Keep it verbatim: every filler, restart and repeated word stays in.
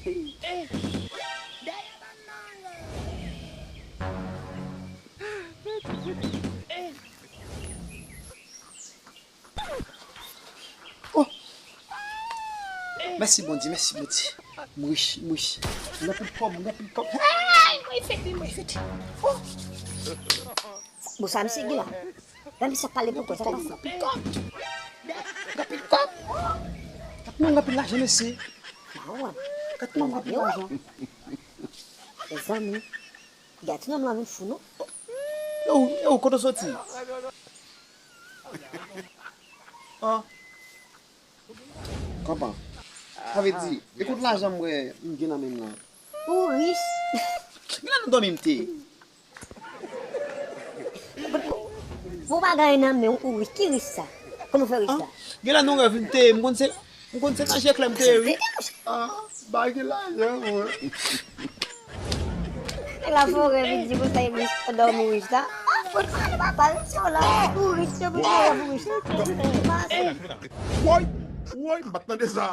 Dèyè bannann. Oh! Mèsi Bondye, mèsi Bondye. M rich, m rich. M gen anpil kòb, m gen anpil kòb. Hey, mwen fèt, mwen fèt. Oh! Bon, sa misye gen la. Menm si ap pale pou kò, sa pase. Anpil kòb. M gen anpil kòb. Gad moun gen anpil lajan, mesye. Mawon. Gad moun gen anpil lajan. Mezanmi. Gad ti nonm lan vin fou, non. Yo, yo, kote w soti? Ah. Konprann. Sa vle di, ekout lajan m wè m gen nan men m nan. Ou rich. Gen la nan dòmi m te. Bon bagay nan men ou rich. Ki rich sa? Kòman w fè rich sa? Gen la nan rèv m te, m konn se, m konn se nan je klè m te ye, wi. Ah, bagay gen lajan, mwen. Nèg la fè yon rèv, li di konsa, li rich, pandan w rich la. Ah, fout pale papa, rich yo la. Ou rich, yo pou fè rèv ou rich. Woy, woy, m pa t tande sa.